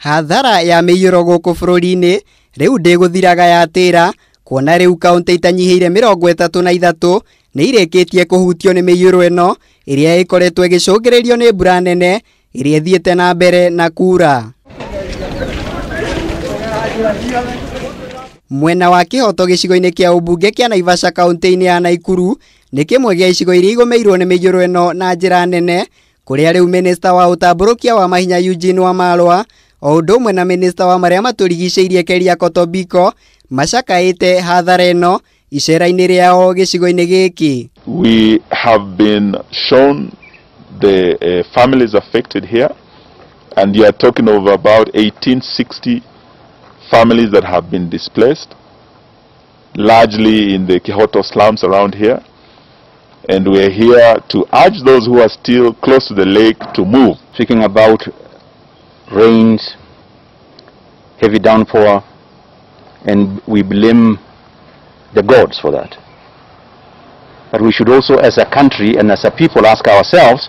Hathara ya mĩiyũro gũkũ bũrũri-inĩ rĩu ndĩgũthiraga yatĩra kuona rĩu kaunti itanyihĩire 33 nĩ irĩkĩtie kũhutio nĩ mĩiyũro ĩno ĩrĩa ĩkoretwo ĩgĩcũngĩrĩrio nĩ mbura nene ĩrĩa ĩthiĩte na mbere na kura. Mwena wa Kĩhoto gĩcigo-inĩ kĩa ũmbunge kĩa Naivasha kaunti-inĩ ya Naikuru nĩ kĩmwe gĩa icigo iria igũmĩirwo nĩ mĩiyũro ĩno na njĩra nene, kũrĩa rĩu minista wa ũtambũrũkia wa mahinya Eugene Wamalwa o ũndũ ũmwe na minista wa marĩa matũrigicĩirie Keriako Tobiko macakaĩte hathara ĩno icera-inĩ rĩao gĩcigo-inĩ gĩkĩ. We have been shown the families affected here, and you are talking of about 1860 families that have been displaced, largely in the Kihoto slums around here. And we are here to urge those who are still close to the lake to move. Speaking about rains, heavy downpour, and we blame the gods for that. But we should also, as a country and as a people, ask ourselves,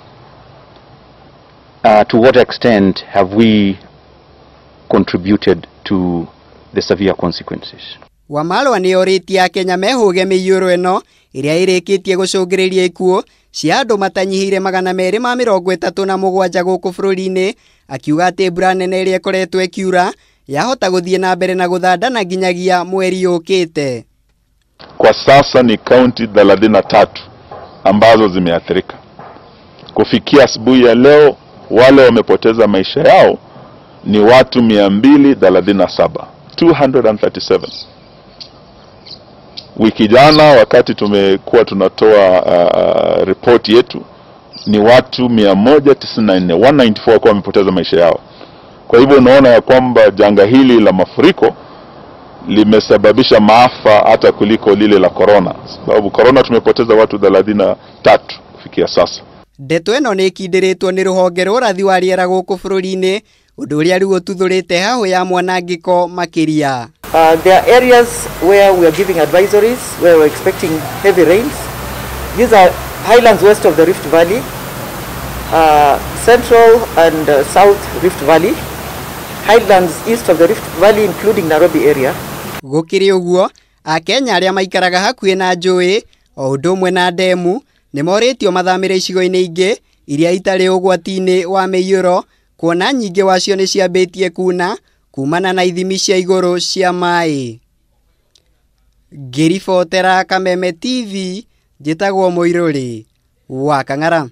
to what extent have we contributed to the severe consequences? Wamalwa nĩ orĩtie Akenya mehũge mĩiyũro ĩno ĩrĩa ĩrĩkĩtie gũcũngĩrĩria ikuũ cia andũ matanyihĩire 237 gũkũ bũrũri-inĩ, akiuga atĩ mbura nene ĩrĩa ĩkoretwo ĩkiura yahota gũthiĩ na mbere na gũthandana nginyagia mweri ũkĩte. Kwa sasa ni kaunti 33 ambazo zimeathirika. Kufikia asubuhi ya leo, wale wamepoteza maisha yao ni watu 237, 237. Wiki jana wakati tumekuwa tunatoa ripoti yetu ni watu 194, 194 kwa wamepoteza maisha yao. Kwa hivyo unaona ya kwamba janga hili la mafuriko limesababisha maafa hata kuliko lile la corona, sababu corona tumepoteza watu 33 kufikia sasa. Ndeto ĩno nĩ ĩkindĩrĩtwo nĩ rũhonge rwa ũrathi wa rĩera gũkũ bũrũri-inĩ, ũndũ ũrĩa rĩu ũtuthũrĩte hahũ ya mwanangĩko makĩria. There are areas where we are giving advisories, where we're expecting heavy rains. These are highlands west of the Rift Valley, central and south Rift Valley, highlands east of the Rift Valley including Nairobi area. Gũkĩrĩ ũguo, Akenya arĩa maikaraga hakuhĩ na njũĩ o ũndũ ũmwe na ndemu nĩ morĩtio mathamĩre icigo-inĩ ingĩ iria itarĩ ũgwati-inĩ wa mĩiyũro, kuona nyingĩ wacio nĩ ciambĩtie kuna kumana na ithimi cia igũrũ cia maĩ. Ngĩribotera Kameme TV, njĩtagwo Mũirũrĩ wa Kang'ara.